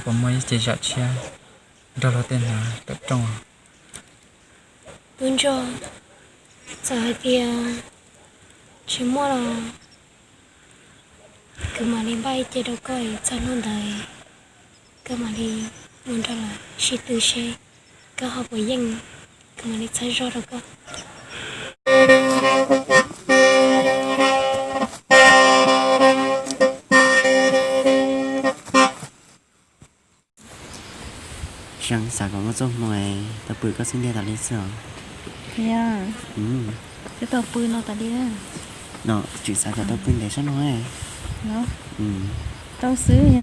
Puas muaj ib ce zam tshiab nrog luag tej hnav tom rooj? Tub Ntsuag, txawm hais tias tsis muaj los kuv mam li npaj ib ce rau koj, txog hnub ntawd koj mam li mus nrog lawv sib tw seb koj ho puas yeej, kuv mam li txhawb zog rau koj. Xav kom muaj txoj hmoo tau pw koj xub ntiag tas li xwb os. Yog, twb tau pw no tas li. No tseem xav kom tau pw ntev sab no. Tau xwb.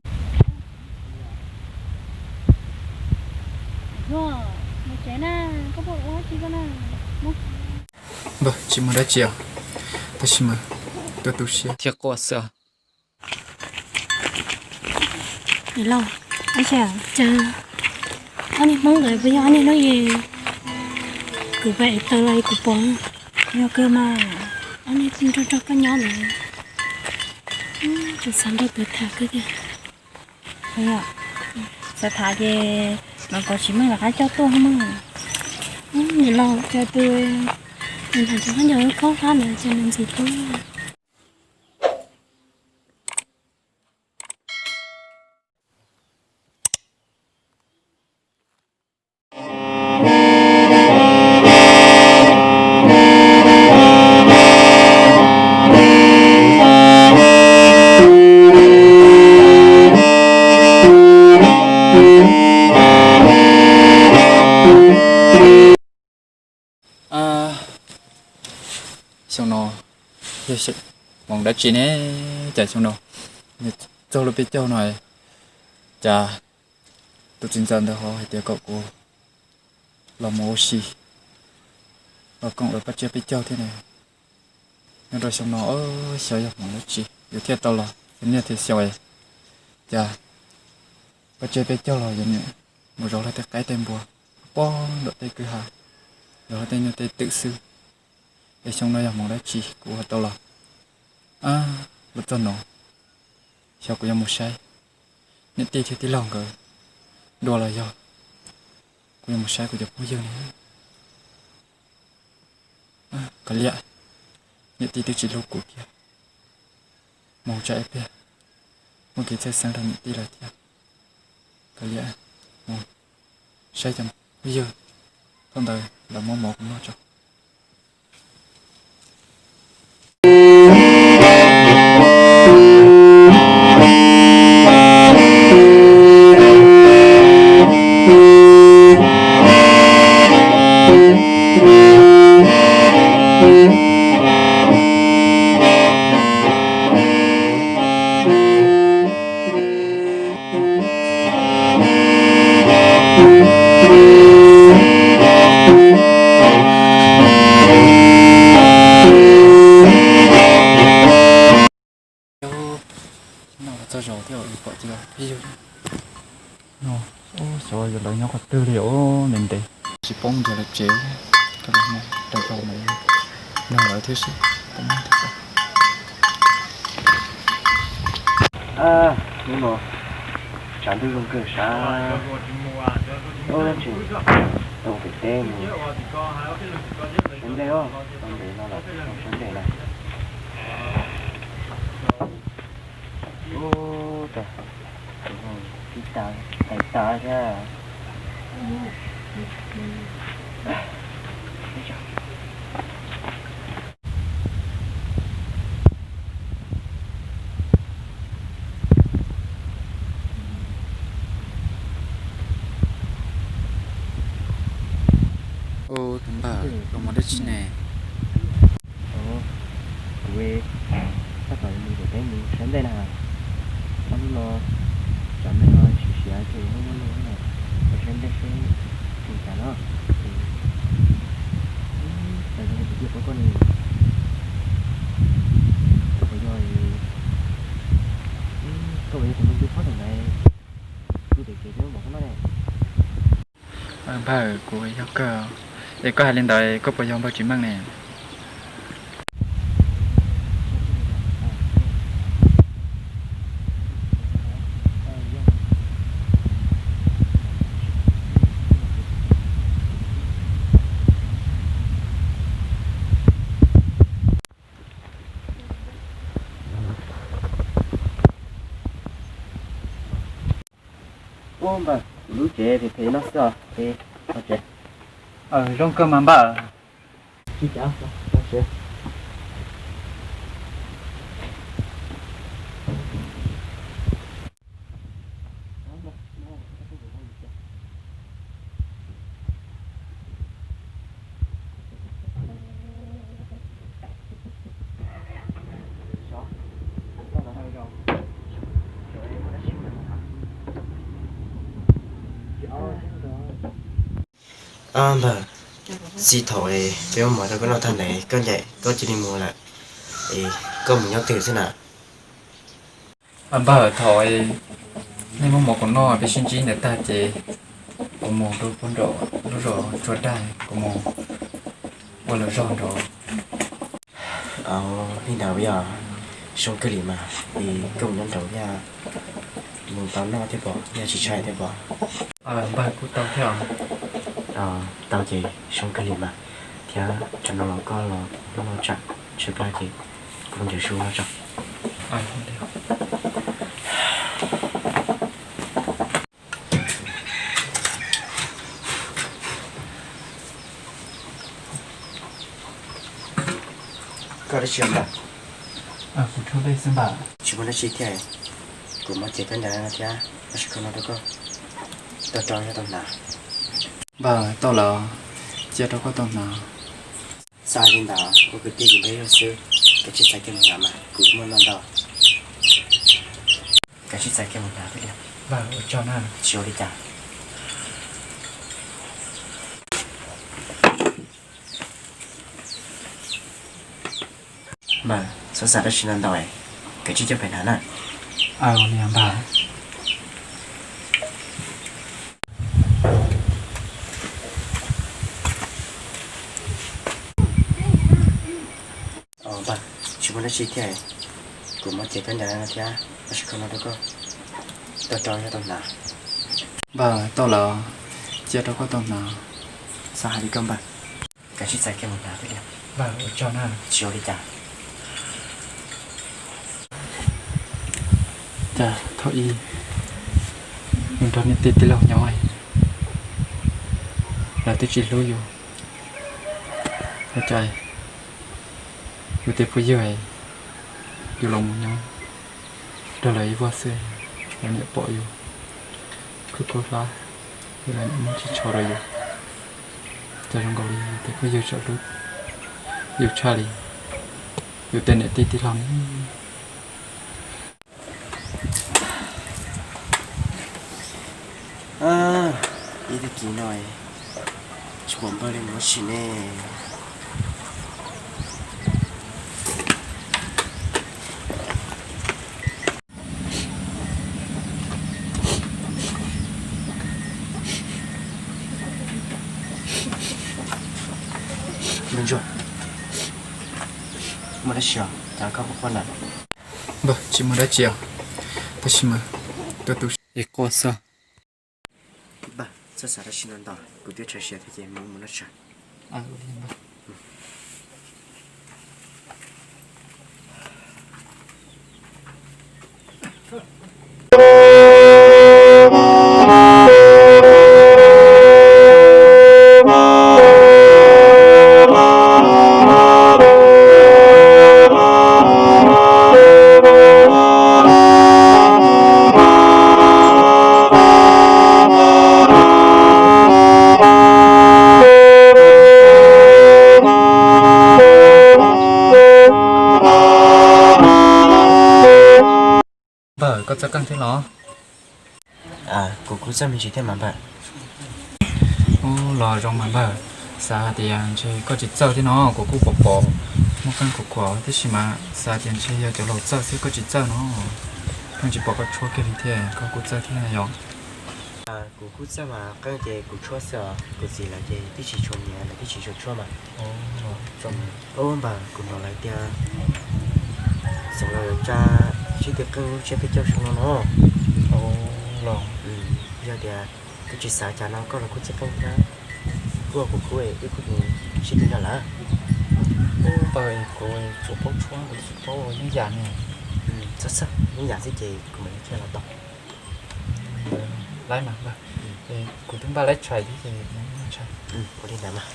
Mus tsev na, koj puas ua dab tsi koj na? Npawg, tsis muaj dab tsi os, tab sis mas tu tu siab thiab quaj xwb os. Niam laus, cas ob niag hmoob ntawd puas yog ob niag hnub yim kuv pais ev taws los kuv pom? Yog kawg mas, ob niag nrog nrog koj nyob ntawd, tseem xav nrog kuv tham kawg tiag. Xav tham ces mam kom Tsis Meej lawv qab coj tuaj mog. Niam laus, cas tus nws tham cov khaub ncaws khaub hlab ntawd cas nws ntxim hlub. Xyoo no yog hmoov dab tsi ne, cas xyoo no txog lub peb caug no, cas tus txiv ntxawm ntawd ho hais tias kom kuv los mus ua si, los koom lawv paj tsiab peb caug thiab ne. Nyob rau xyoo no, xyov yog hmoov dab tsi yus thiaj tau los, xyov niaj thiab xyov, cas paj tsiab peb caug los yus niam mus zov luag tej qaib tej npua pog nram tej kwj ha, zov luag tej nyuj tej twm xwb. Es xyoo no yog hmoov dab tsi kuv ho tau los, los txog no, xyov kuv yuav mus saib niam tij thiab tij laug nkawd dua los yog kuv yuav mus saib kuv cov phooj ywg ne. Kav liam, niam tij twb tsis hlub kuv kiag, mus tsa ib pliag muaj kev txhawj xeeb rau niam tij lawm thiab. Kav liam, mus saib cov phooj ywg, thaum ntawd lawv muab mov kuv noj tso. Noj txog zaus thiab pom cov phooj ywg. Xyov yog lawv nyob qhov twg li os, ntev ntev. Tsis poob nrog lawv tsev, rau lawv mus rau rau mas nrog lawv thiab sib poob thiab. Hnub no tshav ntuj zoo kawg sav, ub tsis tau pem teb mus sawv ntej os, tau ntev no lawm, sawv ntej na. Ub, tib tas, tais tas thiab. Ub, tus npawg, koj mus dab tsi ne? Kuv tab tom mus pem teb mus sawv ntej na. Ob hnub no tsam nej ho siav siav ces hnub no mus sawv ntej seb tsis tas no. Ces kuv cia pab koj ne, koj puas yog, koj puas yog tus npawg Ntxwg Phob thaum ntawd, kuv pem kev peb mam koj noj ne. Npawg, kuv yog kawg, es koj hais li ntawd koj puas yog npawg Tsis Meej ne? Ub npawg, kuv lub tsev phem phem no xwb os, es tsev. Zoo kawg mas npawg. Npawg, txij thaum peb muab mov rau koj noj tag ntawd koj ncaim koj cia li mus lawm, es koj mus nyob twg xwb na? Npawg, thaum nej muab mov kuv noj peb sib ntsib ntawd tag ces kuv mus rau puag nraum lub zos Tsua Daj, kuv mus ua lawv zog nraud. Li ntawd yog zoo kawg li mas, es koj mus nyob nraud yog mus tau noj thiab pom yog tsis ntshai thiab pom. Npawg, kuj tau thiab. Tau ces zoo kawg li mas, thiab tsam no los koj los hnub no tsam tshaib plab ces kuv ncaws su tso. Koj dab tsi npawg? Kuv tshuab dej xwb npawg. Tsis muaj dab tsi thiab, kuv muab cev koj ntawd no thiab, tab sis koj no rau koj, tau rau yog tau hnav. Npawg, tau lawm, cia rau koj tau hnav. Xav li ntawd ua kwv tij li ntawd xwb, kav tsij txais kiag mus hnav mas kuv muaj noj ntau. Kav tsij txais kiag mus hnav thiaj li. Npawg, ua tsaug na. Tsis ua li cas. Npawg, txhob xav dab tsi ntau ntau, kav tsij coj pem hnav na. Aw, ua li npawg. Npawg, tsis muaj dab tsi thiab, kuv muab cev koj ntawd no thiab, tab sis koj no rau koj, tau rau yog tau hnav. Npawg, tau lawm, cia rau koj tau hnav. Xav hais li koj npawg. Kav tsij txais kiag mus hnav thiaj li. Npawg, ua tsaug na. Tsis ua li cas. Cas thaum ub yus nrog niam tij tij laug nyob, lawv twb tsis hlub yus, ua cas yus tej phooj ywg yus los mus nyob nrog lawv ib vuag xwb, lawv niam pom yus khuj khuj hlab, lawv niam muab tsis tsho rau yus. Cas zoo nkaus li tej phooj ywg tseem hlub yus tshaj li yus tej niam tij tij laug ne. Ib tag kis no tsis pom npawg li mus ua si ne. Npawg Ntsuag, muaj dab tsi os, cas koj quaj quaj na? Npawg, tsis muaj dab tsi os, tab sis mas tuaj tu siab quaj xwb. Npawg, txhob xav dab tsi ntau ntau, kuv twb tshaib siab thiab ces mus mus noj tshais. Npawg, koj txawj qeej thiab los? Kuv kuj txawj me ntsis thiab mas npawg. Ub, los zoo mas npawg. Xav hais tias ntshe koj tsis txawj thiab no, kuv kuj pom pom muaj qeej khuav khuav tib si mas xav tias ntshe yog cov laus txawj xwb koj tsis txawj no. Pheej tsis pom koj tshuab kiag li thiab koj kuj txawj thiab yom? Kuv kuj txawj mas qeej ces kuv tshuab xwb os, kuv txiv lawv ces twb tsis tshua nyiam, lawv twb tsis tshua tshuab mas. Ub npawg, kuv hnov lawv tias Xeev Laus yuav tsa sib tw qeej lub tsiab peb caug xyoo no no. Los yog tias koj tsis xav cas no koj los kuj txawj qeej thiab, kuj ua kuv khub wb kuj mus sib tw nrog lawm. Ub npawg, kuv tsuas paub tshuab, kuv tsis paub ua yeeb yam ne. Txhob txhawj, yeeb yam xwb ces kuv mam li qhia los tau. Laib mas npawg, kuv twb npaj laib tshais thiab ces mus noj tshais. Ua li ntawd mas.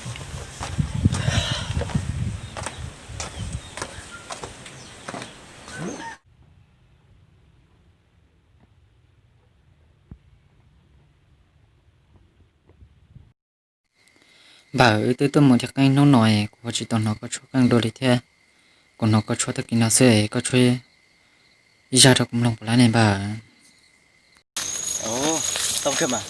Npawg, wb twb tuaj mus ncig qeej hnub no es kuv ho tsis tau hnov koj tshuab qeej dua li thiab. Kuv hnov koj tshuab tag kis no xwb es koj tshuab ib zaj rau kuv mloog puas laib ne npawg? Qeej nrov xwb mas,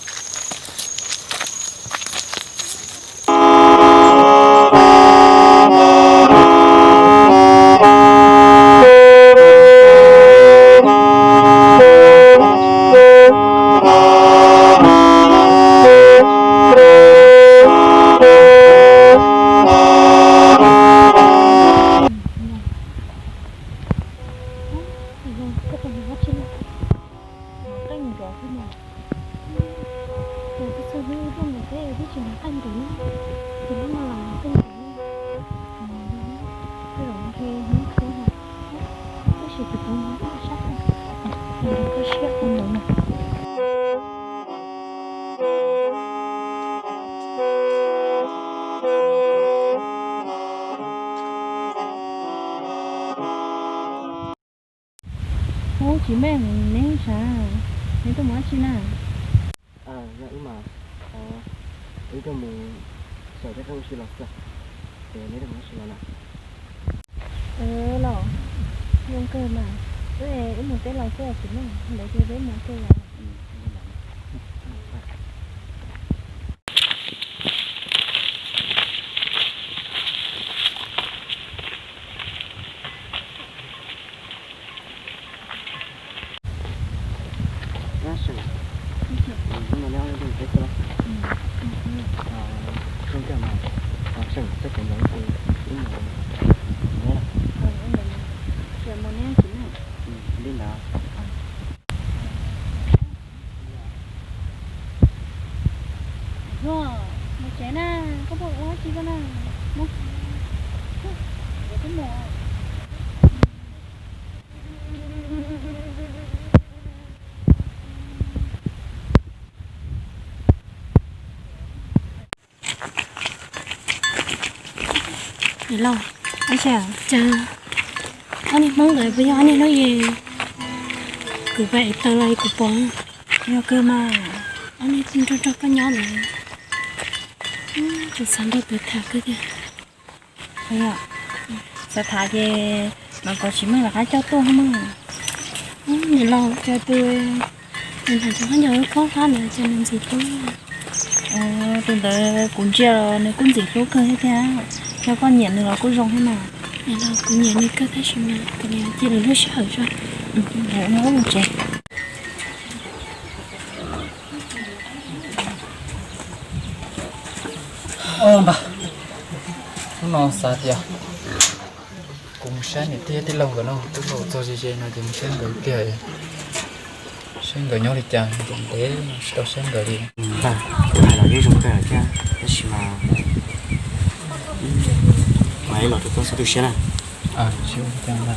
ces twb txog hnub rooj mus teb twb tsis hnov qeej nrov na, ces hnub no los hnov qeej nrov na. Tej zaum ntshe hnub tshuab no, tab sis kuv tus no sab, koj siab ua ntawd na. Ub, tsis meej, neb sav, neb tuaj mus dab tsi na? Yog wb mas, wb tuaj mus xyuas tej qeej ua si los xwb, ces neb tuaj mus dab tsi los na? Los, zoo kawg mas, wb, wb mus teb los xwb tsis meej, ntawd ces peb mus teb los. Li ntawd. Mus tsev na, koj puas ua tsi koj na? Mus, kuv twb mus. Niam laus, cas ob niag Hmoob ntawd puas yog ob niag hnub es kuv pais ev taws los kuv pom? Yog kawg mas, ob niag nrog nrog koj nyob ntawd, tseem xav nrog kuv tham kawg tiag. Xav tham ces mam kom Tsis Meej lawv qab coj tuaj mog. Niam laus, cas tus nws tham cov khaub ncaws lub khaub hlab ntawd cas nws ntxim hlub. Tus ntawd kuv ntsia los nws kuj ntxim hlub kawg thiab tiag. Yog koj nyiam nws los kuj zoo thiab mas. Niam laus, kuv nyiam nws kawg tab sis mas kuv niam cia nws lub sij hawm tso. Npawg, hnub no xav tias kuv mus saib niam tij thiab tij laug nkawd no, twb los txog ze ze no ces mus saib nkawd tiag, saib nkawd nyob li cas, ntev ntev tsis tau saib nkawd li. Npawg, kuv hais los yeej zoo kawg thiab tab sis mas, mas ib los rau koj txhob tu siab na.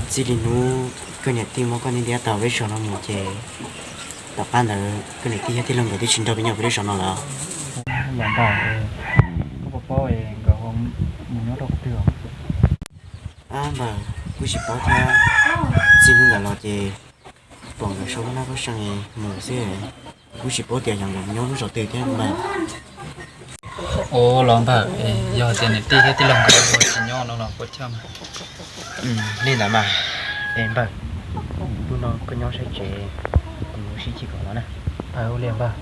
Txij li hnub koj niam tij muab koj ntiab tau peb zos no mus ces tom qab ntawd koj niam tij thiab tij laug nkawd twb tsis nrog peb nyob peb lub zos no lawm. Los npawg, koj puas paub nkawd mus nyob rau qhov twg os? Npawg, kuj tsis paub thiab. Txij hnub ntawd los ces pom nkawd sau lub nab pab seej mus xwb. Kuj tsis paub tias yog nkawd nyob lub zos twg thiab npawg. Ua los npawg, yog tias niam tij thiab tij laug nkawd tsis nyob no los puas chawj mas? Li ntawd mas. Es npawg, hnub no koj nyob saib tsev, kuv mus sib chim kom no na. Ua li npawg.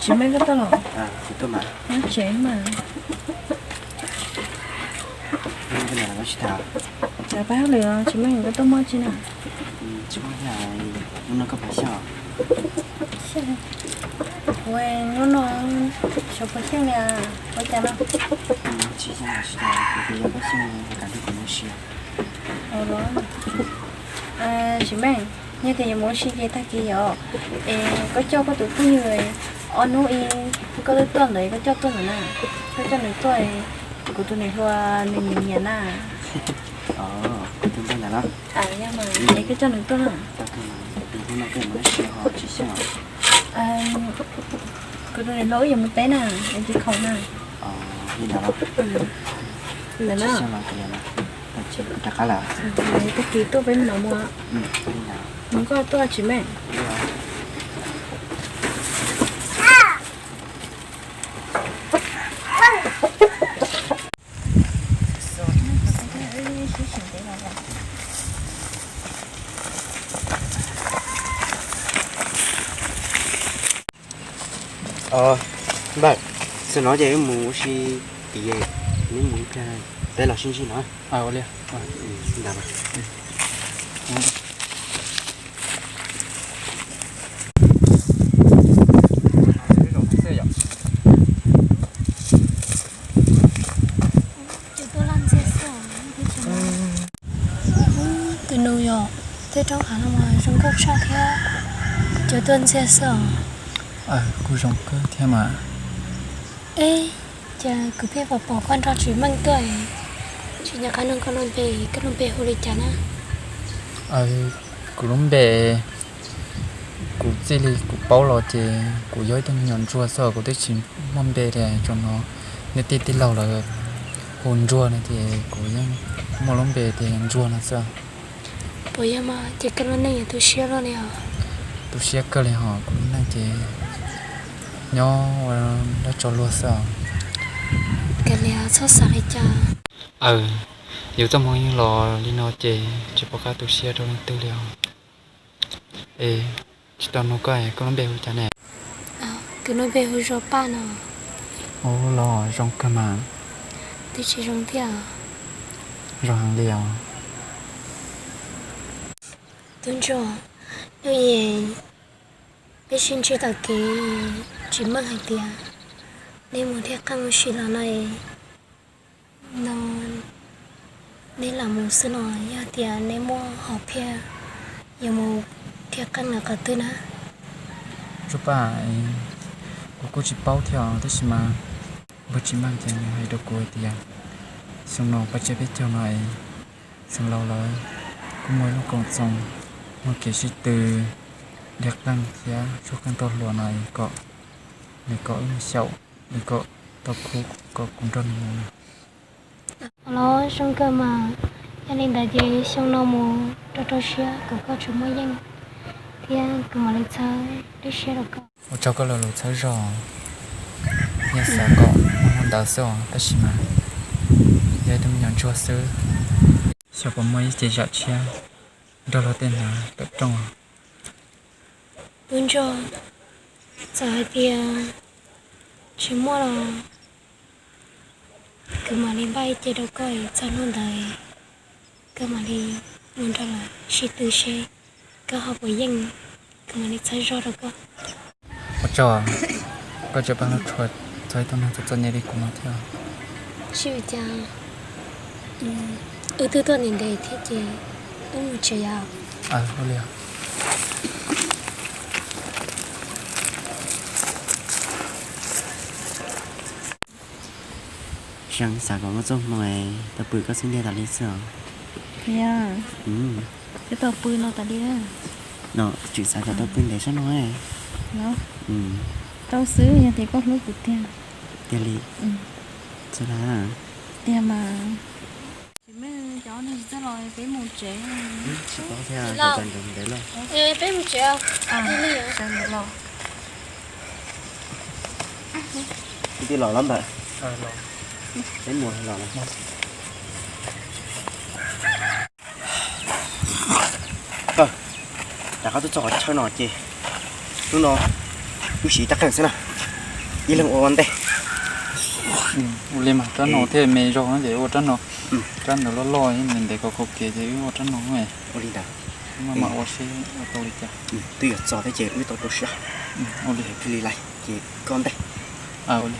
Tsis Meej, koj tuaj los? Nyob tsev mas. Pab hauj lwm, tsis meej, koj tuaj muaj tsi na? Tsis muaj, hnub no koj puas xyeej? Kuv hnub no xyov puas xyeej li, ua cas no? Tsis xyeej los tsis tau, kuv yog koj xyeej, koj kam nrog kuv mus ua si. Tsis meej, yog tias yuav mus ua si ces tag kis yom, es koj coj koj tus phooj ywg ob hnub ib, koj twb tuaj ntawd koj coj tuaj ntawd na, koj coj nws tuaj, kuv tus niam hluas nws nyiam nyiam na. Kuv tus ntawd los? Yog mas, es koj coj nws tuaj na. Kuv tus niam hluas wb yuav mus teb na, es tiv khoom na. Li ntawd los? Ntawd na. Tag kis tuaj peb mus no mus. Mus koj tuaj tsis meej. Npawg, xwb no ces wb mus ua si tid, neb mus ib pliag peb los sib ntsib no. Ntawd. Tus nus yog tej roob hav no mas zoo nkauj tshaj thiab, cov tuaj ntxiag xwb os. Kuj zoo kawg thiab mas. Eb, cas kuv pheej pom pom koj nrog tsis meej tuaj, tsis nco qab nug koj lub npe, koj lub npe hu li cas na? Kuv lub npe, kuv txij li kuv paub los ces kuv yog ib tug me nyuam ntsuag xwb, kuv twb tsis muaj npe tias tsoom no, nej tij tij laug lawv hu ntsuag no ces kuv yeej muaj lub npe tias ntsuag no xwb. Puas yog mas ces koj lub neej yuav tu siab luaj li os? Tu siab kawg li hos, kuv lub neej ces nyob ua dab tso luag xwb os. Kav liam, txhob xav li cas. Aw, yus txoj hmoov los li no ces tsis pom qab tu siab rau leej twg li os. Es tsis tau nug koj, koj lub npe hu cas ne? Kuv lub npe hu Zuag Paj no. Ua los zoo kawg mas. Twb tsis zoo thiab. Zoo heev li os. Tub ntsuag, hnub i peb sib ntsib tom kev, tsis meej hais tias neb mus thiaj qeej ua si los no, no neb lam mus xwb no, yog tias neb muaj hom phiaj yuav mus thiaj qeej los qhov twg na? Zuag Paj, kuv kuj tsis paub thiab os, tab sis mas npawg Tsis Meej ces nws hais rau kuv hais tias xyoo no peb tsiab peb caug no es xeev laus lawv kuj muaj ib lub koom txoos muaj kev sib tw dhia qeej thiab tshuab qeej tau hluas no es kom nws kom wb mus xyaum, nws kom tau khub kom kuv nrog nws mus no. Los zoo kawg mas, yog li ntawd ces xyoo no mus rau rau siab kom koj tsis muaj yeej thiab kuv mam li txhawb lub siab rau koj. Ua tsaug koj lo lus txhawb zog, yeej xav kom muaj hnub ntawd xwb os, tab sis mas yog ib tug me nyuam ntsuag xwb, xyov puas muaj ib ce zam tshiab nrog luag tej hnav tawm rooj. Tub ntsuag, txawm hais tias tsis muaj los kuv mam li npaj ib ce rau koj, txog hnub ntawd koj mam li mus nrog lawv sib tw seb koj ho puas yeej, kuv mam li txhawb zog rau koj. Ua tsaug, koj tseem pab hlub tshua txog ib tug neeg txom txom nyem li kuv no thiab. Tsis ua cas, wb twb tuaj ntev ntev thiab ces wb mus tsev yom. Ua li. Xyov xav kom muaj txoj hmoo tau pw koj xub ntiag tas li xwb os. Yog, koj tau pw no tas li na. No tseem xav kom tau pw ntev tshaj no. Tau xwb, yog tias koj hlub kuv tiag. Tiag li. Tiag mas. Tsis meej, cov neeg tsis txawj los peb mus tsev. Tsis paub thiab, sawv daws ntev lawm. Peb mus tsev. Sawv daws los. Kwv tij los lawm ntawm. Peb mus los lawm. Rov qab tuaj txog qhov chaw no ces hnub no wb siv caj qeej xwb na, ib leeg ua ua ntej. Ua li mas rab no thiaj me zog no ces ua rab no. Rab ntawd loj loj, ntev ntev kho kho kev ces wb ua rab no. Ua li ntawd. Maj mam ua seb ua tau li cas. Twb yuav txog thiab ces wb tau rau siab. Ua li. Cia li lais ces koj ntej. Ua li.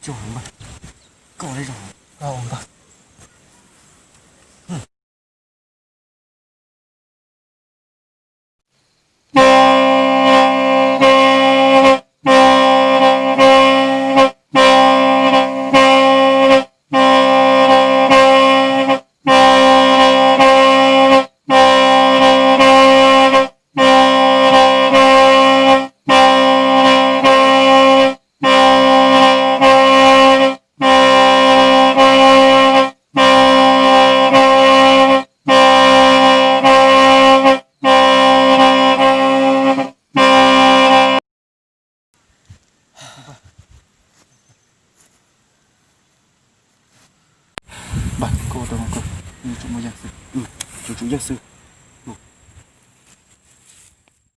Tsuag npawg, koj li zoo. Npawg, koj ua tau no koj, tsum muaj yawg xwb. Tsum tsum yawg xwb.